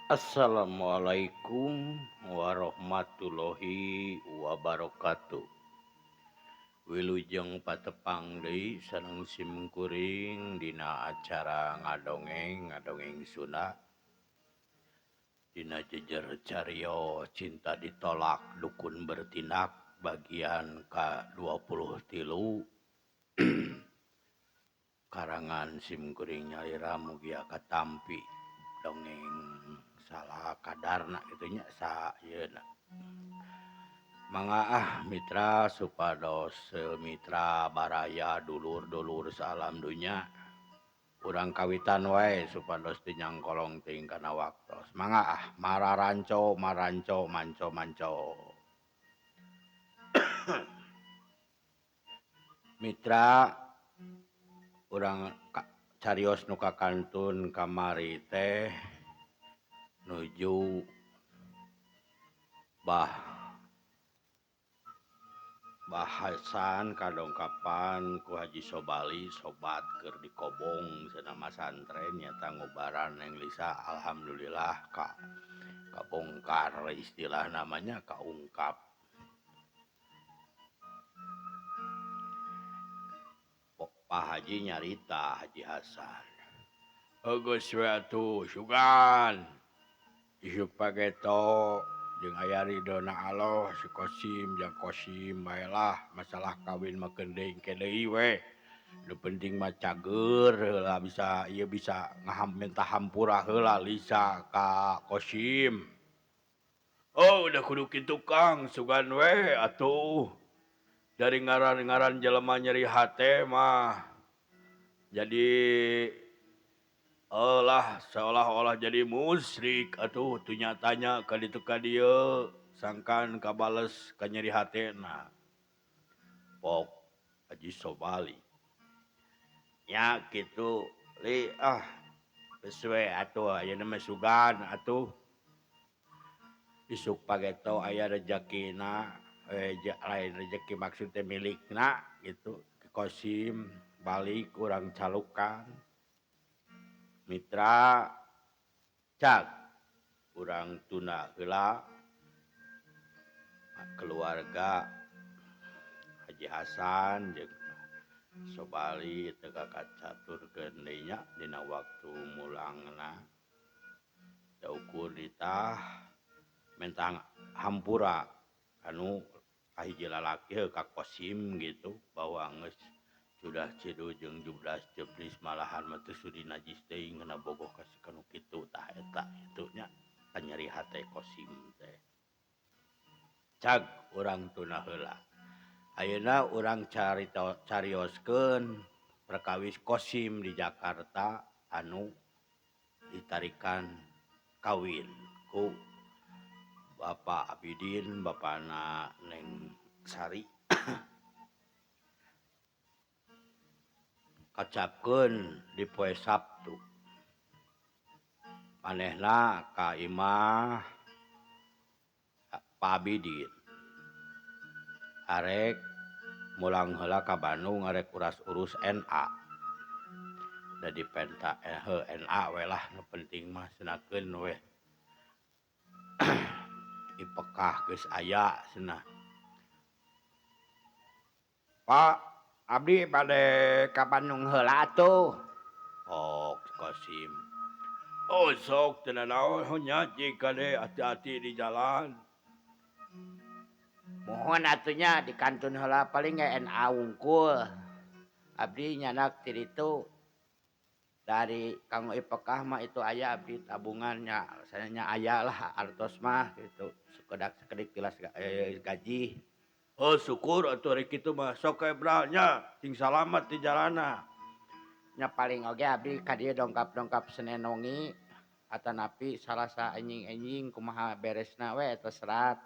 Assalamualaikum warahmatullahi wabarakatuh. Wilujeng patepang deui sareng simkuring dina acara ngadongeng ngadongeng Sunda. Dina jejer carios cinta ditolak dukun bertindak bagian ka-23 karangan simkuring nyalira mugia katampi dongeng salah kadarna kitu nya sa yeuna. Mangga ah mitra supados mitra baraya dulur-dulur salam dunya urang kawitan wae supados teu nyangkolong teuing kana waktos. Mangga ah mararanco maranco manco manco. Mitra urang carios nu kakantun kamari teh nuju bahasan kadongkapan ku Haji Sobali sobat keur dikobong cenah masantren nyata ngubaran Neng Lisa alhamdulillah ka kabongkar istilah namanya kaungkap. Pak Haji nyarita Haji Hasan. Geus we atuh sugan. Isuk pageto jeung aya ridona Allah si Kosim jeung Kosim bae lah masalah kawin mah keun deui engke deui we. Nu penting mah cager heula bisa ieu bisa minta hampura heula Lisa ka Kosim. Oh udah kudu kitu Kang sugan we atuh. Dari ngaran-ngaran jelema nyeri hate mah jadi lah seolah-olah jadi musyrik atuh teu nyatanya ka ditu ka dieu sangkan kabales ka nyeri hatena. Pok Haji Sobali. Nya kitu li ah geus we atuh ayeuna mah sugan atuh. Isuk pageto aya rejekina lain rejeki maksud teh milikna gitu Kosim balik urang calukan mitra cag urang tuna heula keluarga Haji Hasan jeung Sobali teu kacaturkeun deui nya dina waktu mulangna da ukur ditah mentang hampura anu kahiji lalaki ka Kosim gitu bahwa geus sudah cidu jeung jublas jeblis malahan mah teu sudi najis teuing ngena bogoh ka si kanu kitu tah eta kitu nya kanyeri hate Kosim teh. Cag urang tuna heula. Ayeuna urang carioskeun perkawis Kosim di Jakarta anu ditarikan kawin ku Bapak Abidin, bapana Neng Sari. Kacapkeun di poe Sabtu. Manehna ka imah Pak Abidin. Arek mulang heula ka Bandung arek uras-urus NA. Da dipenta NA we lah nu penting mah senakeun we. Ipekah geus aya cenah. Pak, abdi bade ka Bandung heula atuh. Ok Kosim. Oh sok teu nanaon nya cik kade hati-hati di jalan. Mohon atuh nya di kantun heula paling ge NA wungkul. Abdi nyanak ti ditu. Dari kanggo ipekah mah itu aya abdi tabungannya, sananya aya lah artos mah gitu. Sekedak sekedik tilas gaji. Oh syukur atuh ari kitu mah sok ebra nya sing salamet di jalana. Nya paling oge abdi ka dieu dongkap-dongkap Senen wengi atanapi Salasa enjing-enjing kumaha beresna we eta serat.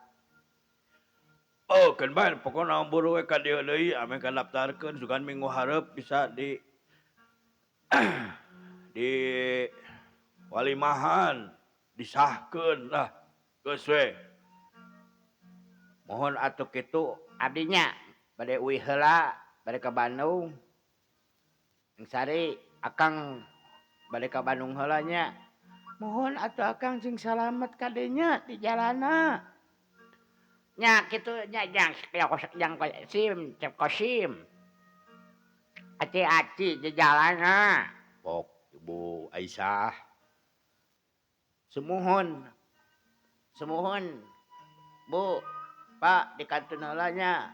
Oh keun bae pokona buru we ka dieu deui ame kadaftarkeun sugan minggu hareup bisa di di walimahan disahkeun lah geus we. Mohon atuh kitu abdi nya bade uih heula bade ka Bandung. Neng Sari akang bade ka Bandung heula nya. Mohon atuh akang sing salamet kadenya di jalana. Nya kitu nya jang jang sim cep Kosim. Hati-hati di jalana. Pok Ibu Aisyah. Sumuhun. Sumuhun. Bu, Pak di kantun heula nya.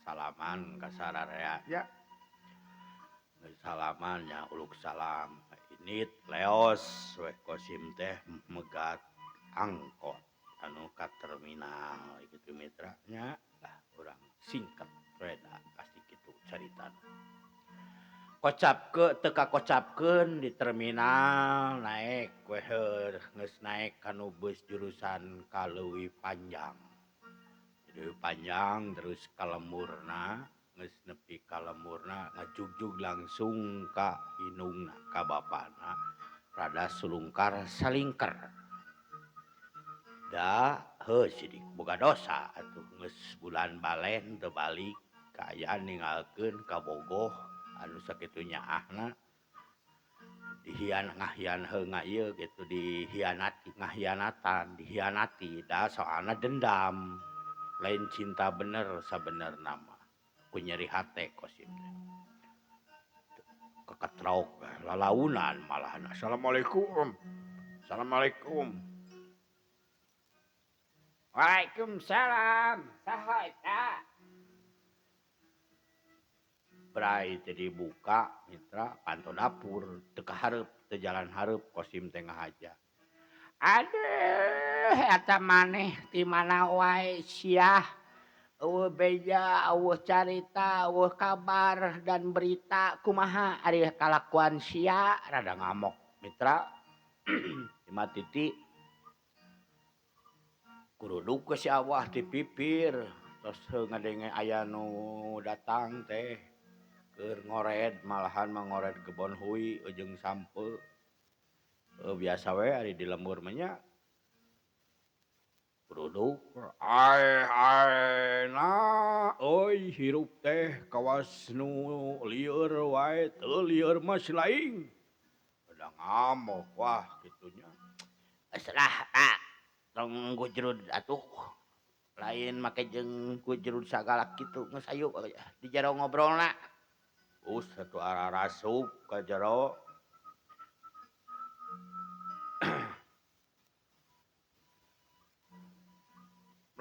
Salaman ka sararea nya. Salaman nya uluk salam. Init leos we Kosim teh megat angkot anu ka terminal gitu mitra nya. Lah urang singkat we da pasti kitu caritana. Kocapkeun teu kakocapkeun di terminal naek we heuh geus naek kanu bus jurusan ka Leuwi Panjang. Leuwi Panjang terus ka lemburna geus nepi ka lemburna ngajugjug langsung ka indungna ka bapana rada sulungkar salingker. Da heuh sidik boga dosa atuh geus bulan balen teu balik kaayaan ninggalkeun ka bogoh anu sakitu nyaahna dihian ngahian heuh ieu gitu dihianati ngahianatan dihianati da soalna dendam lain cinta bener sabenerna mah ku nyeri hate Kosim teh. Keketrok lalaunan malahan assalamualaikum. Assalamualaikum. Waalaikumsalam. Saha eta? Bray teh dibuka mitra panto dapur teu ka hareup teu jalan hareup Kosim teh ngahaja. Aduh eta maneh ti mana wae sia. Eueuh beja, eueuh carita, eueuh kabar dan berita kumaha ari kalakuan sia rada ngamok mitra. Cuma titik kuruduk ke si awah di pipir terus ngadenge aya nu datang teh keur ngored malahan mah ngored kebon hui jeung sampe. Biasa we ari di lembur mah nya. Kuruduk ae ae na euy hirup teh kawas nu lieur wae teu lieur mah si laing. Rada ngamok wah kitunya. Geus lah Pak, tong gujrud atuh. Lain make jeung gujrud sagala kitu geus ayu di jero ngobrolna. Us atuh ararasup ka jero.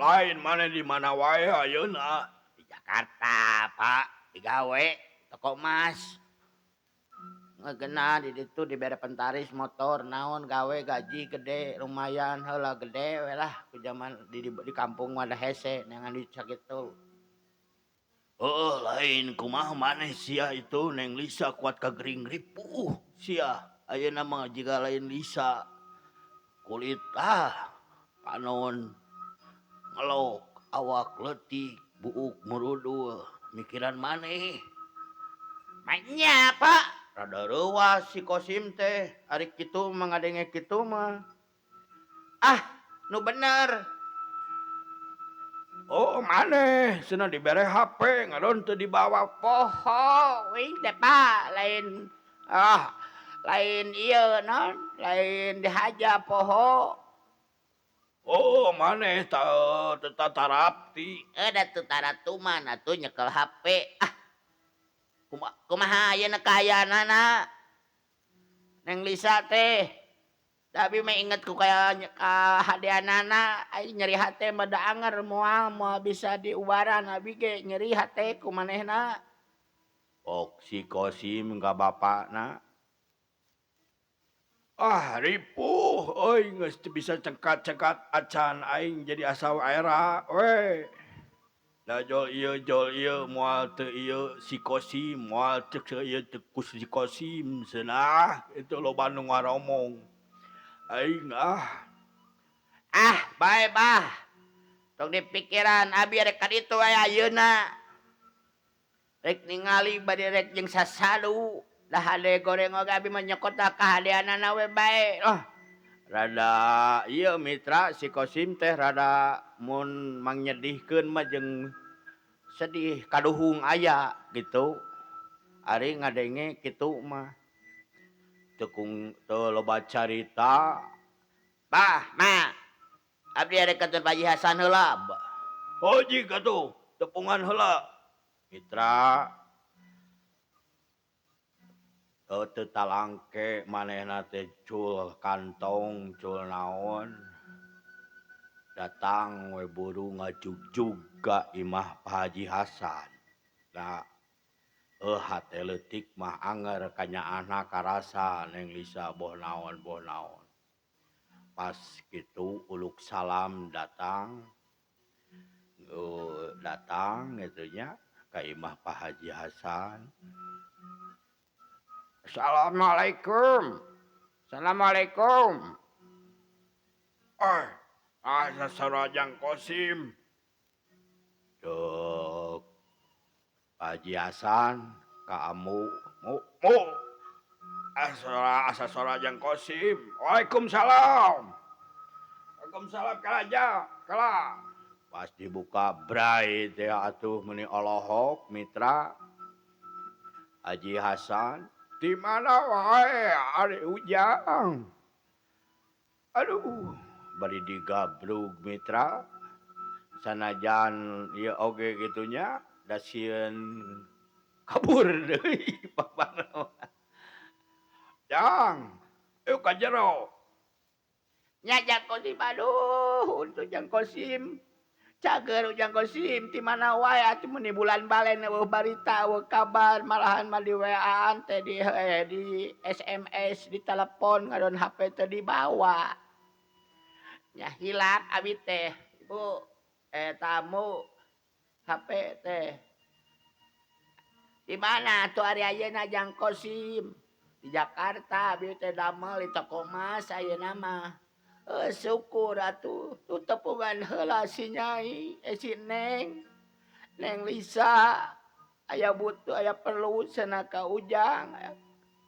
Lain mana di mana wae ayeuna? Di Jakarta, Pak, digawe toko emas. Ngegena di ditu dibere pentaris motor naon gawe gaji gede lumayan heula gede we lah ku zaman di kampung mah da hese neangan duit sakitu. Heuh lain kumaha maneh sia itu Neng Lisa kuat kagering ripuh sia ayeuna mah jiga lain Lisa. Kulit ah panon ngelok awak leutik buuk murudul mikiran maneh. Nya Pak rada reuas si Kosim teh ari kitu mah ngadenge kitu mah. Ah nu bener. Oh maneh cenah dibere HP ngadon teu dibawa poho wing teh Pak lain ah lain ieu naon lain dihaja poho. Oh maneh teu tarapti. Da teu taratuman atuh nyekel HP. Ah kumaha ayeuna kaayaanana Neng Lisa teh. Tapi mah inget ku kaya kahadeanana aing nyeri hate mah da anger moal moal bisa diubaran abi ge nyeri hate ku manehna. Ok si Kosim ka bapakna. Ah ripuh euy geus teu bisa cengkat-cengkat acan aing jadi asa era we. Da jol ieu moal teu ieu si Kosim moal teu ieu teu ku si Kosim cenah itu loba nu ngaromong. Aing ah. Ah bae bah. Tong dipikiran abi rek ka ditu aya ayeuna. Rek ningali bade rek jeung sasadu. Dah hade goreng oge abi mah nyokot kahadeanana we bae. Oh. Rada ieu mitra si Kosim teh rada mun mangnyedihkeun mah jeung sedih kaduhung aya gitu. Ari ngadenge kitu mah. Teu teu loba carita. Bah, ma. Abdi ada kantor Pak Haji Hasan heula. Haji katuh, tepungan heula. Mitra teu talangke manehna teh cul kantong cul naon. Datang we buru ngajugjug ka imah Pak Haji Hasan. Nah, hate leutik mah anger kanyaahna karasa Neng Lisa boh naon boh naon. Pas kitu uluk salam datang. Datang gitu nya ka imah Pak Haji Hasan. Assalamualaikum. Assalamualaikum. Asa sarajang Kosim. Dok Pak Haji Hasan ka amu mu mu. Asa sarajang Kosim. Waalaikumsalam. Waalaikumsalam kalaja. Kala. Pas dibuka brai teh atuh meuni olohok mitra Haji Hasan di mana wae ari Ujang. Aduh, bari digabrug mitra sanajan ieu oge kitu nya da sieun kabur deui bapana. Jang, yuk ka jero. Nya Jang Kosim aduh, untuk Jang Kosim. Cager Ujang Kosim ti mana wae atuh meuni bulan balen eueuh barita eueuh kabar malahan mah di WA-an teh di SMS di telepon ngadon HP teh dibawa. Nya hilap abi teh, Ibu tamu HP teh. Di mana atuh ari ayeuna Jang Kosim? Di Jakarta abi teh damel di toko emas ayeuna mah. Syukur atuh tu tepungan heula si Nyai si Neng. Neng Lisa aya butuh aya perlu cenah ka Ujang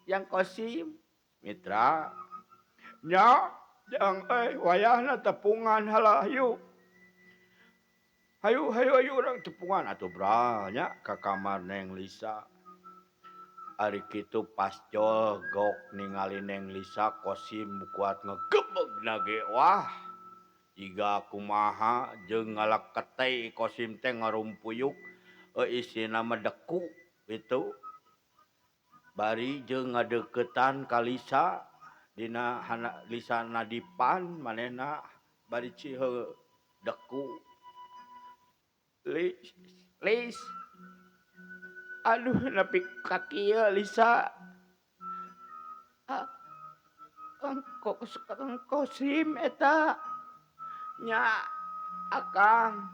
Jang Kosim. Mitra nya jang wayahna tepungan heula hayu. Hayu hayu hayu urang tepungan atuh bra nya ka kamar Neng Lisa. Ari kitu pas jogok ningali Neng Lisa Kosim kuat ngegebeg ge wah jiga kumaha jeung ngaleketei Kosim teh ngarumpuyuk isina mah deku kitu bari jeung ngadeukeutan ka Lisa dina Lisa nadipan manehna bari ciheu deku Lis Lis aduh nepi ka kieu Lisa. Kang Kosim eta nya akang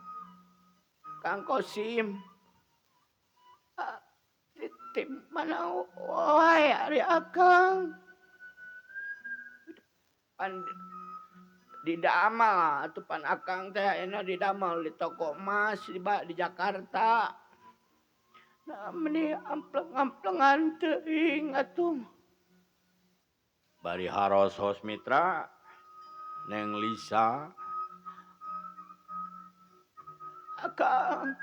Kang Kosim. Di mana wae ari akang pan di damel atuh pan akang teh ayeuna di damel di toko emas di Jakarta. Nah, meni ampleng-amplengan teuing atuh. Bari harosos mitra Neng Lisa. Akang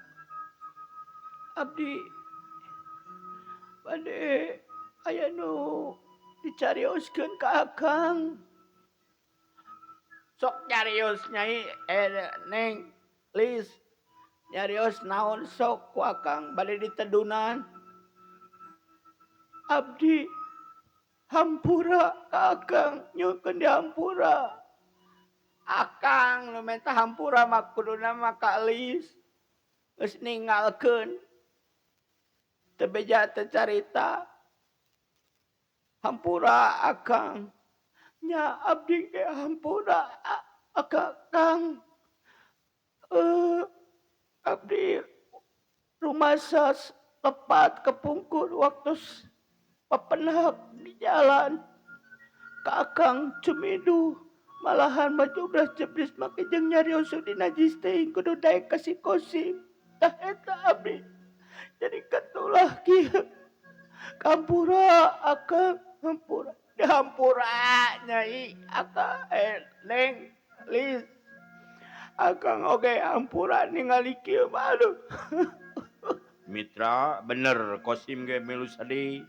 abdi bade aya nu dicarioskeun ka akang. Sok nyarios Nyai Neng Lis. Nyarios naon sok ku akang bade ditedunan. Abdi hampura ka akang nyuhunkeun dihampura. Akang nu menta hampura mah kuduna mah ka Lis. Geus ninggalkeun. Teu beja teu carita. Hampura akang. Nya abdi ge hampura akang. Abdi rumasa lepat kepungkur waktu pepenak di jalan. Ka akang cumidu malahan mah jobras jebris make jeung nyarios dina najis teuing kudu daek ka si Kosim. Tah eta abdi jadi ketulah kieu. Hampura akang hampura. Dihampura Nyai akang Neng Lis. Akang oge hampura ningali kieu mah aduh. Mitra bener Kosim ge milu sedih.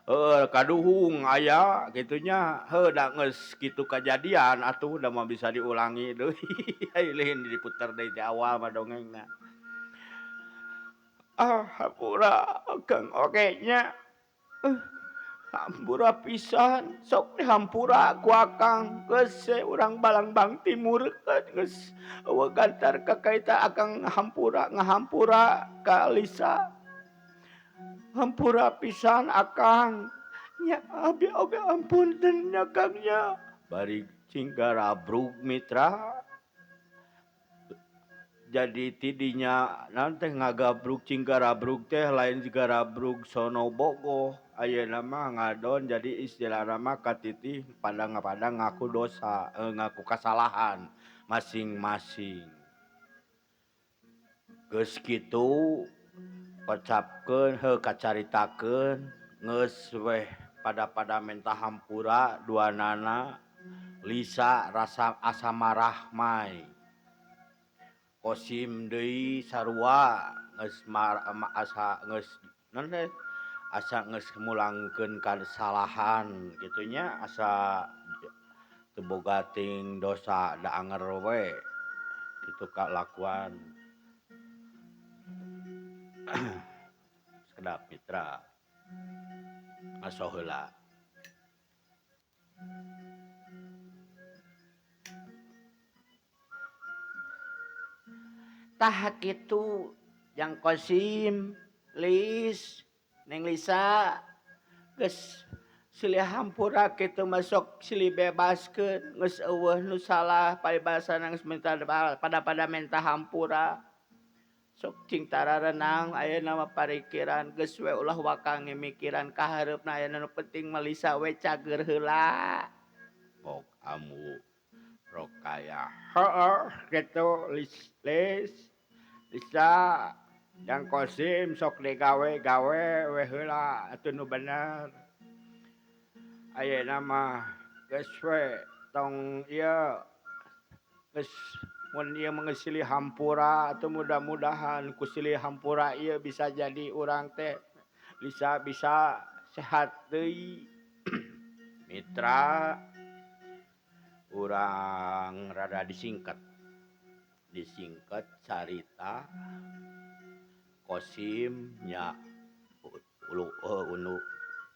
Heuh kaduhung aya kitu nya heuh da geus kitu kajadian atuh da moal bisa diulangi deui lain diputer deui ti awal mah dongengna. Ah hampura akang oge nya hampura pisan sok dihampura ku akang geus we urang Balangbang Timur geus eueuh gantar kakaita akang hampura ngahampura ka Lisa. Hampura pisan akang nya abi oge ampunten nya Kang nya. Bari cing garabrug mitra. Jadi tidinya naon teh ngagabrug cing garabrug teh lain garabrug sono bogoh ayeuna mah ngadon jadi istilahna mah katitih pada ngaku dosa ngaku kasalahan masing-masing. Geus kitu kocapkeun heuh kacaritakeun geus weh pada-pada menta hampura duanana Lisa rasa asa marah mai. Kosim deui sarua geus asa geus naon teh asa geus mulangkeun kasalahan kitu nya asa teu boga teuing dosa da anger we kitu kalakuan. Sakedap mitra ngaso heula. Tah kitu Jang Kosim, Lis, Neng Lisa geus silih hampura kitu mah sok silih bebaskeun geus eueuh nu salah paribasana geus minta pada-pada menta hampura. Sok cing tararenang ayeuna mah parikiran geus we ulah waka ngimikiran ka hareupna ayeuna nu penting mah Lisa we cager heula. Pok amu Rokaya heueuh kitu Lis Lis Lisa Jang Kosim sok digawe-gawe we heula atuh nu bener. Ayeuna mah geus we tong ieu geus mun ieu mah geus silih hampura atuh mudah-mudahan ku silih hampura ieu bisa jadi urang teh Lisa bisa sehat deui. Mitra urang rada disingkat. Disingkat carita Kosim nya ulu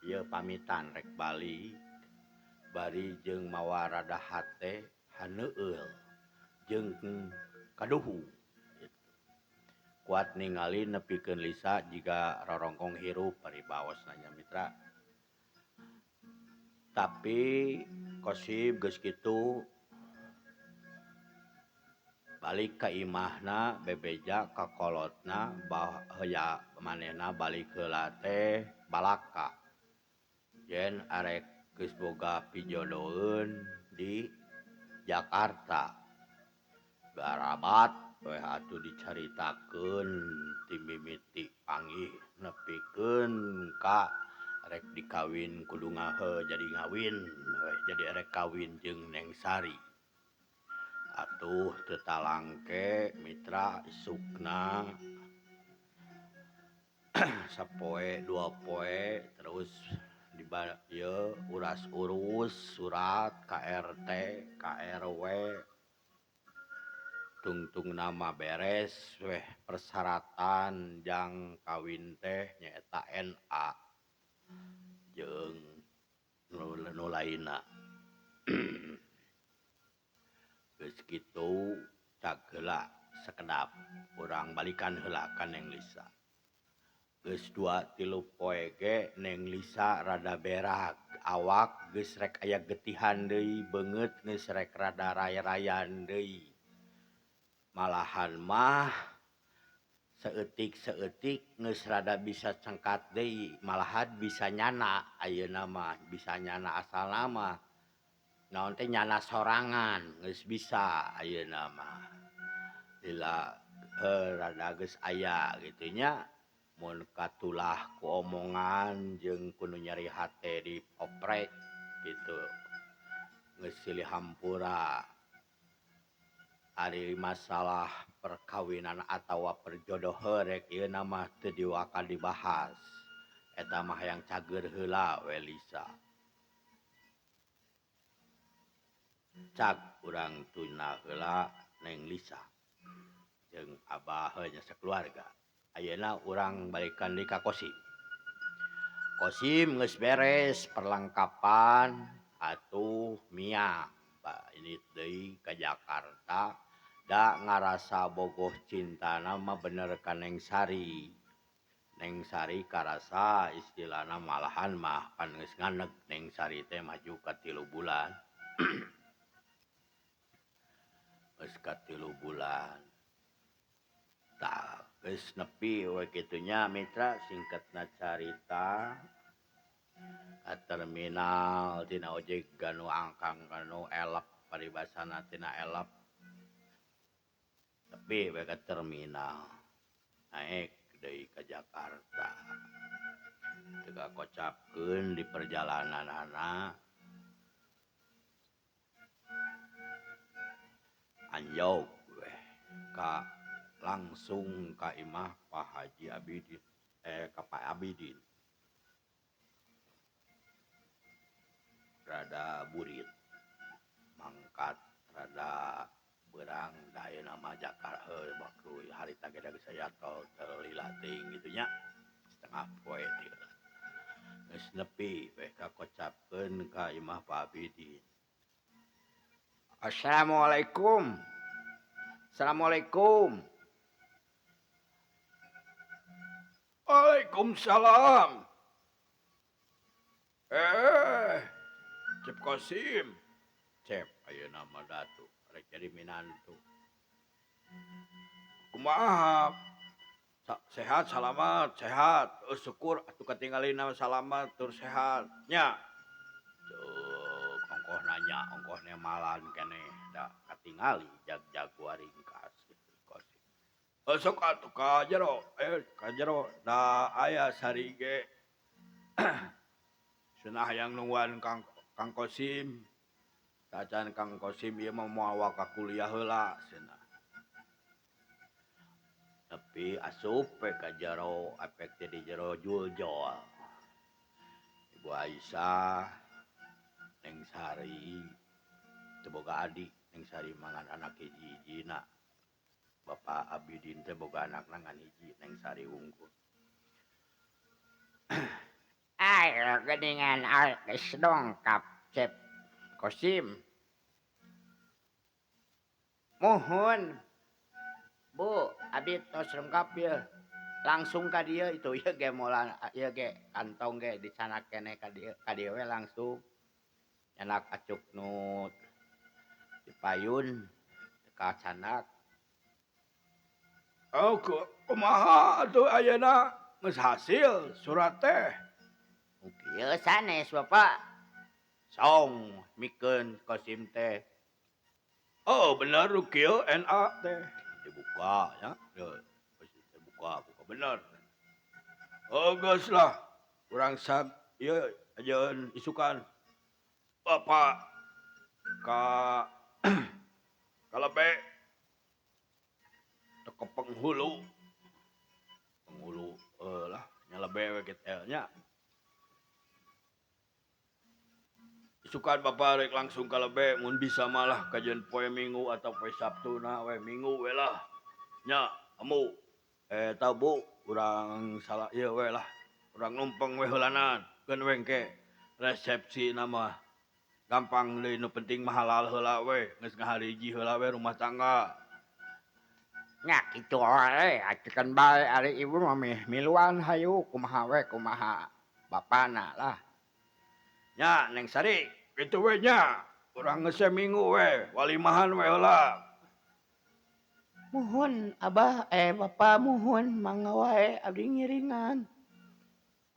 ieu pamitan rek balik bari jeung mawa rada hate haneueul jeung kaduhu gitu. Kuat ningali nepikeun Lisa jiga rorongkong hirup paribaosna nya mitra. Tapi Kosim geus kitu balik ka imahna bebeja ka kolotna bahaya manehna balik heula teh balaka yen arek geus boga pijodoheun di Jakarta. Garabat we atuh dicaritakeun ti mimiti panggih nepikeun ka rek dikawin kudu ngahe jadi ngawin we jadi rek kawin jeung Neng Sari. Atuh teu talangke mitra isukna sapoe dua poe terus ieu uras-urus surat ka RT ka RW tungtung nama beres weh persyaratan jang kawin teh nyaeta NA jeung nu lainna. Geus kitu cag heula sakedap urang balikan heula ka Neng Lisa. Geus 2-3 poe ge Neng Lisa rada berak awak geus rek aya getihan deui beungeut geus rek rada ray-rayan deui. Malahan mah saeutik-saeutik geus rada bisa cengkat deui malahan bisa nyana ayeuna mah bisa nyana asalna mah naon teh nyana sorangan geus bisa ayeuna mah. Lila rada geus aya kitu nya mun katulah ku omongan jeung ku nu nyeri hate dioprek kitu geus silih hampura. Ari masalah perkawinan atawa perjodohan rek ieu mah teu diwaka dibahas. Eta mah hayang cager heula we Lisa. Cag urang tuna heula Neng Lisa jeung abah nya sakeluarga. Ayeuna urang balikan deui ka Kosim. Kosim geus beres perlengkapan atuh mia ini deui ka Jakarta da ngarasa bogoh cintana mah bener ka Neng Sari. Neng Sari karasa istilahna malahan mah pan geus nganeg Neng Sari teh maju ka 3 bulan. Geus ka 3 bulan. Tah geus nepi we kitu nya mitra singkatna carita ka terminal tina ojek ganu angkang ganu elep paribasana tina elep. Tepi we ka terminal. Naik deui ka Jakarta. Teu kocapkeun di perjalananana. Anjog weh ka langsung ka imah Pak Haji Abidin ka Pak Abidin. Rada burit mangkat rada berang da ayeuna mah Jakarta waktu harita ge da geus aya tol teu lila teuing kitu nya setengah poe teh. Geus nepi we kakocapkeun ka imah Pak Abidin. Assalamualaikum. Assalamualaikum. Waalaikumsalam. Cep Kosim. Cep ayeuna mah datu rek jadi minantu. Kumaha? Sehat salamat, sehat. Syukur atuh katingalina salamat tur sehat nya. Cuk ongkoh nanya, ongkoh nemalan keneh da katingali jag-jago ringkas gitu Kosim. Sok atuh ka jero, ka jero da aya Sari ge. Cenah hayang nungguan Kang Kosim. Tacan Kang Kosim ieu mah moal ka kuliah heula cenah. Tapi asup we ka jero, efek teh di jero juljol. Ibu Aisyah, Neng Sari, teu boga adik, Neng Sari mangan anak hiji-hijina. Bapak Abidin teh boga anakna ngan hiji, Neng Sari wungkul. Ayo geuningan geus dongkap Cep Kosim. Muhun. Bu, abi tos lengkap ya. Langsung ka dieu itu ieu ge moal ieu ge kantong ge dicanak keneh ka dieu we langsung. Nyanak acuk nu dipayun ka canak. Oh, kumaha atuh ayeuna geus hasil surat teh. Kieu sanes Bapak. Song mikeun Kosim teh. Oh, bener kieu NA teh. Dibuka ya. Dibuka, buka bener. Oh, geus lah. Urang sag ieu ajeun isukan. Bapak ka kalebe teu ka penghulu. Penghulu lah nya lebe we kitu nya. Isukan Bapak rek langsung ka lebe mun bisa malah kajeun poe Minggu atau poe Sabtu na we Minggu we lah. Nya amu eta Bu urang salah ieu we lah. Urang numpang we heulanan keun we engke resepsi na mah gampang deui nu penting mah halal heula we geus ngahariji heula we rumah tangga. Nya kitu wae atuh bae ari ibu mah miluan hayu kumaha we kumaha bapana lah. Nya Neng Sari kitu we nya urang geus Minggu we walimahan we heula. Muhun Abah Bapak muhun mangga wae abdi ngiringan.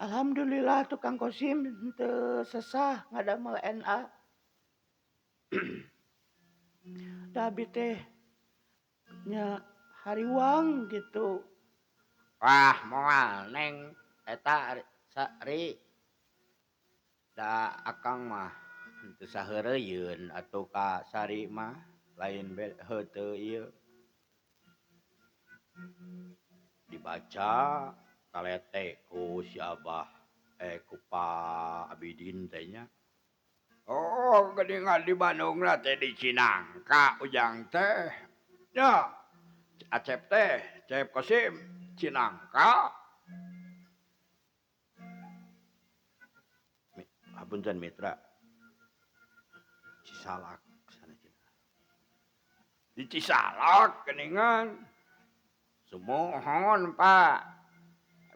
Alhamdulillah tukang Kosim teu sesah ngadamel NA. Da abi teh nya hariwang gitu. Wah moal Neng eta Sari. Da akang mah teu saheureuyeuun atuh ka Sari mah lain heuh teu ieu. Dibaca talete ku si Abah. Ku Pak Abidin teh nya. Oh, geuningan di Bandung lah teh di Cinangka Ujang teh. Ya, Acep teh, Cep Kosim, Cinangka. Hapunten mitra. Cisalak sana cenah. Di Cisalak geuningan. Sumuhun, Pak.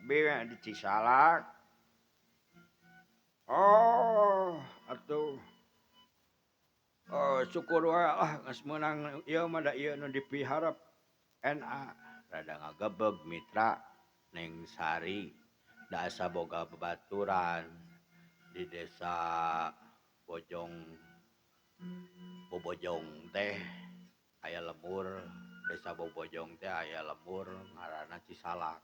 Abi di Cisalak. Oh, atuh. Oh, syukur wae lah geus meunang ieu mah da ieu nu dipiharep NA. Rada ngagebeg mitra Neng Sari da asa boga babaturan di desa Bojong Bobojong teh aya lembur, desa Bobojong teh aya lembur ngaranna Cisalak.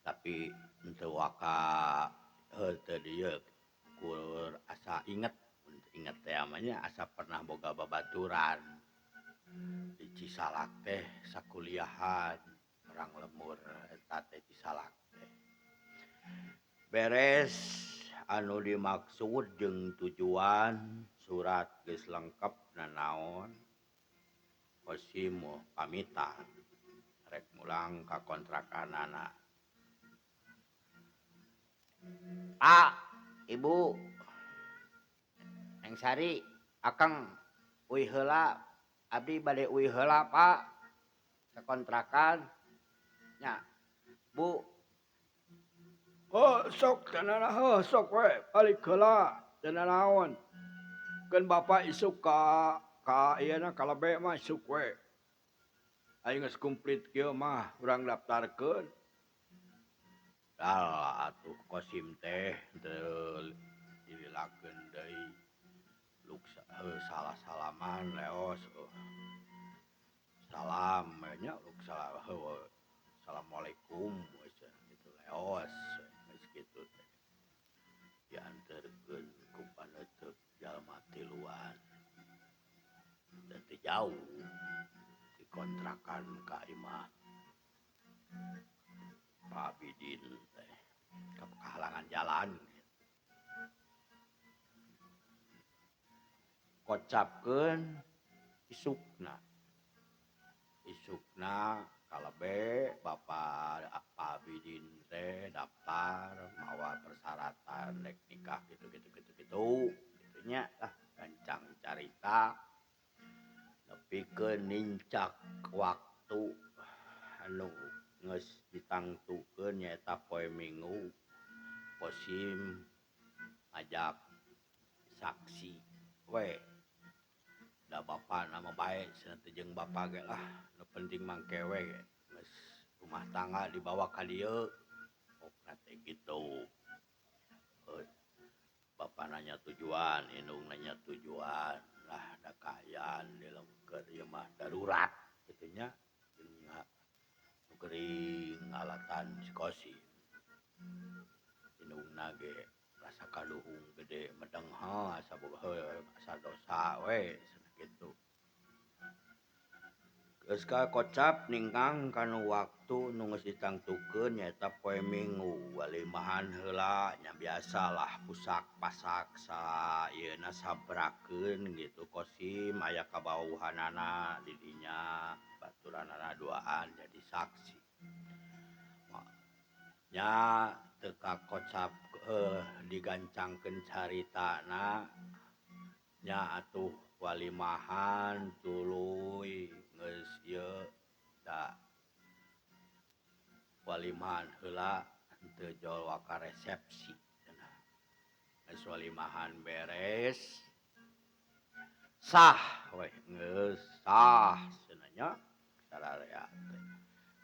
Tapi henteu waka teu dieu kur asa inget, inget teh mah nya asa pernah boga babaturan di Cisalak teh sakuliahan orang lembur eta teh Cisalak teh. Beres anu dimaksud jeung tujuan surat geus lengkap nanaon Kosim pamitan rek mulang ka kontrakanana. Pak, Ibu, Neng Sari, Akang uih heula, abdi bade uih heula, Pak. Sakontrakan. Nya, Bu. Oh, sok cenah heuh sok we, balik heula cenah naon. Keun bapak isuk ka ieu na kalebe mah isuk we. Aing geus komplit kieu mah urang daftarkeun. Alah atuh Kosim teh teu dililakeun deui. Luk salah-salaman leos. Salam nya luk salah assalamualaikum gitu leos geus kitu teh. Dianterkeun ku paneuteuk jalma tiluan. Dan teu jauh dikontrakan ka imah Pak Bidin teh kahalangan jalan. Kocapkeun isukna. Isukna kalebe Bapak Pak Bidin teh daftar mawa persyaratan rek nikah gitu gitu gitu gitu gitu nya lah gancang carita nepikeun nincak waktu anu geus ditangtukeun nyaeta poe Minggu. Kosim ngajak saksi we da bapa nama bae cenah teh jeung bapa ge lah nu penting mangke we geus rumah tangga dibawa ka dieu pokna teh kitu. Bapa nanya tujuan, indung nanya tujuan lah da kaayaan di lengker ieu mah darurat kitu nya nu gering alatan si Kosim. Indungna ge rasa kaluhung gede medeng ha asa boga asa dosa we cenah kitu. Geus kakocap ningkang kanu waktu nu geus ditangtukeun nyaeta poe Minggu walimahan heula nya biasalah pusak pasak sa ieuna sabrakeun gitu Kosim aya kabauhanana di dinya baturanana duaan jadi saksi. Nya teu kakocap digancangkeun caritana nya atuh walimahan tuluy geus ieu da walimahan heula teu jol waka resepsi cenah. Geus walimahan beres sah we geus sah cenah nya sararea teh.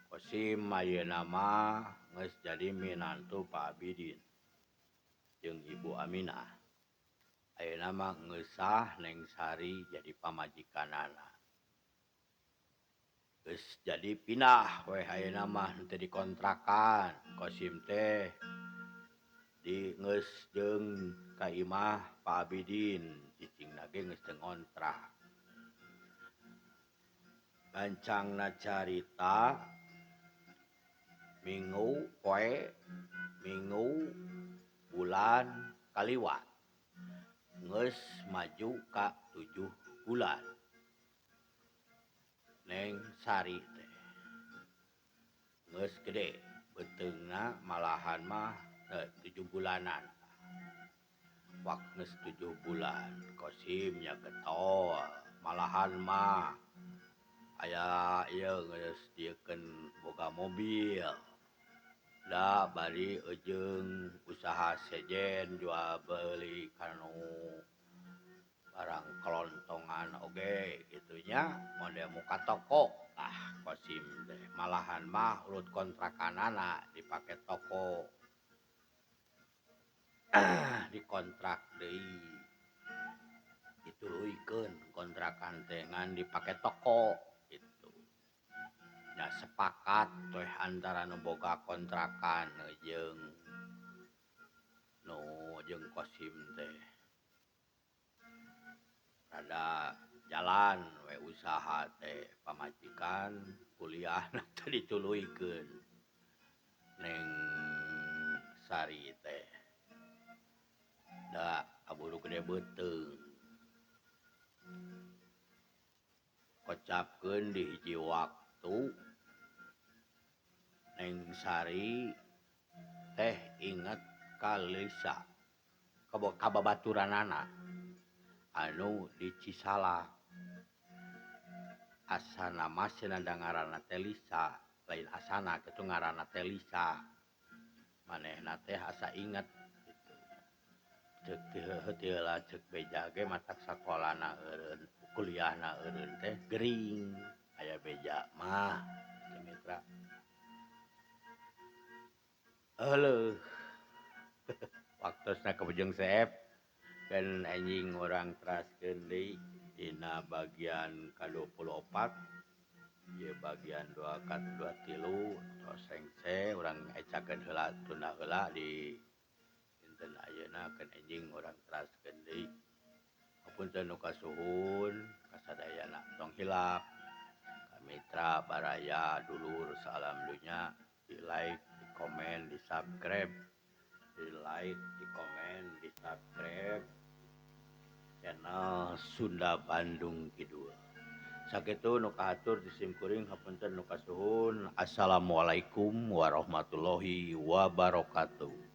Kosim ayeuna mah geus jadi minantu Pak Abidin jeung Ibu Aminah. Ayeuna mah geus sah Neng Sari jadi pamajikanana. Geus jadi pindah we ayeuna mah teu dikontrakan. Kosim teh di geus jeung ka imah Pak Abidin cicingna ge geus teu ngontrak. Gancangna carita minggu poe minggu bulan kaliwat geus maju ka 7 bulan. Neng Sari teh geus gede beuteungna malahan mah 7 bulanan. Waktu geus 7 bulan Kosim nya getol malahan mah aya ieu geus diekeun boga mobil. Da bari eujeung usaha sejen jual beli kanu barang kelontongan oge kitu nya model muka toko ah Kosim teh malahan mah urut kontrakanana dipake toko. Dikontrak deui dituluykeun kontrakan teh ngan dipake toko gitu. Nya sepakat teh antara nu boga kontrakan jeung nu jeung Kosim teh. Rada jalan we usaha teh pamajikan kuliahna teh dituluykeun. Neng Sari teh da kaburu gede beuteung. Kocapkeun di hiji waktu Neng Sari teh inget ka Lisa ka babaturanana anu di Cisalak. Asana mah cenah da ngaranna teh Lisa, lain asana kitu ngaranna teh Lisa. Manehna teh asa inget kitu. Ceuk teu heueuh heula ceuk beja ge matak sakolana eureun kuliahna eureun teh gering aya beja mah kitu mitra. Euleuh. Waktosna kabujeng seep dan anjing urang teraskeun deui dina bagian ka-24 ieu bagian 2 ka 23 tos sengse urang ecakeun heula tunda heula di dinten ayeuna keun anjing urang teraskeun deui. Hapunten nu kasuhun kasadayana tong hilap ka mitra baraya dulur salam dunya di like, di komen, di subscribe, di like, di komen, di subscribe channel Sunda Bandung Kidul. Sakitu nu kahatur di sim kuring hapunten nu kasuhun. Assalamualaikum warahmatullahi wabarakatuh.